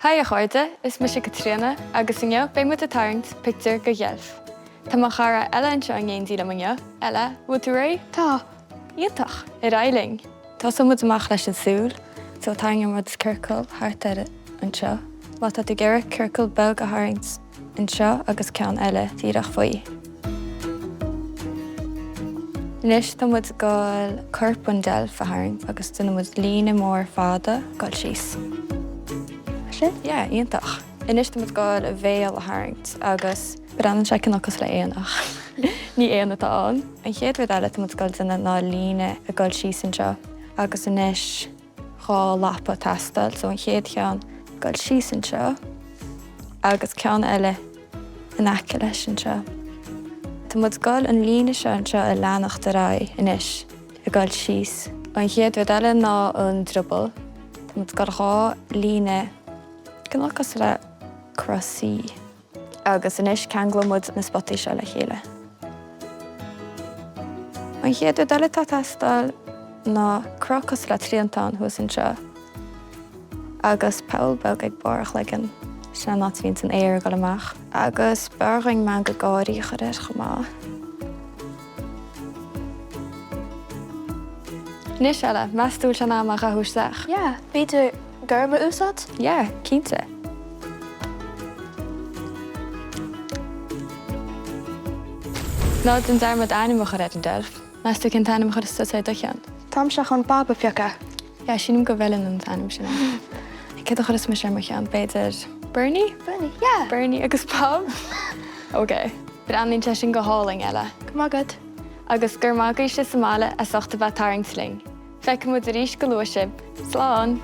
Haigh a chairde, is mise Caitríona agus inniu beidh muid ag tarraingt pictiúr de dheilf. Tá mo chara Ella anseo in éindí liom inniu. Ella, bhfuil tú réidh? Tá. Iontach! Ar aghaidh linn! Tosóidh muid amach leis an súil. So tarraingeoidh muid ciorcal thart ar anseo. Má tá tú ag iarraidh ciorcal beag a tharraingt anseo agus ceann eile díreach faoi. Anois tá muid ag goil corp an deilf a tharraingt agus déanfaidh muid líne mór fada ag goil síos. Mar sin? Yeah, iontach. Anois tá muid ag goil a bhéal a tharraingt agus breathnaíonn sé cineál cosúil le éan ach ní éan atá ann. An chéad rud eile atá muid ag goil déanamh ná líne ag goil síos anseo agus anois 2 lapa ag teastáil so an chéad cheann ag goil síos anseo agus ceann eile in aice leis anseo. Tá muid ag goil an líne seo anseo a leanacht ar aghaidh anois ag goil síos. An chéad rud eile ná an drioball. Tá muid ag goil 2 líne cineál cosúil le cruth C. Agus anois ceanglóidh muid na spotaí seo le chéile. An chéad rud eile atá ag teastáil ná cruth cosúil le triantán thuas anseo agus poll beag ag barr a chloigeann. Sin an áit a bhíonns an aer ag dul amach. Agus b'fhearr dhúinn meangadh gáirí a chur air chomh maith. Anois, Ella, meas tú bhfuil sé in am é a dhathú isteach? Yeah, b'fhéidir gorm a úsáid? Yeah, cinnte. Ná déan dearmad ainm a chur ar an deilf. Meas tú cén t-ainm a chuirfeas tusa ar do cheann? Táimse chun Bob a phiocadh. Yeah, sílim go bhfeileann an t-ainm sin air. Céard a chuirfeas mise ar mo cheann? B'fhéidir Bernie? Bernie, yeah! Bernie agus Bob? Ok. Breathnaíonn sé sin go hálainn, Ella. Go raibh maith agat. Agus go raibh maith agaibhse sa mbaile as ucht a bheith ag tarraingt linn. Feicfidh muid arís go luath sibh. Slán!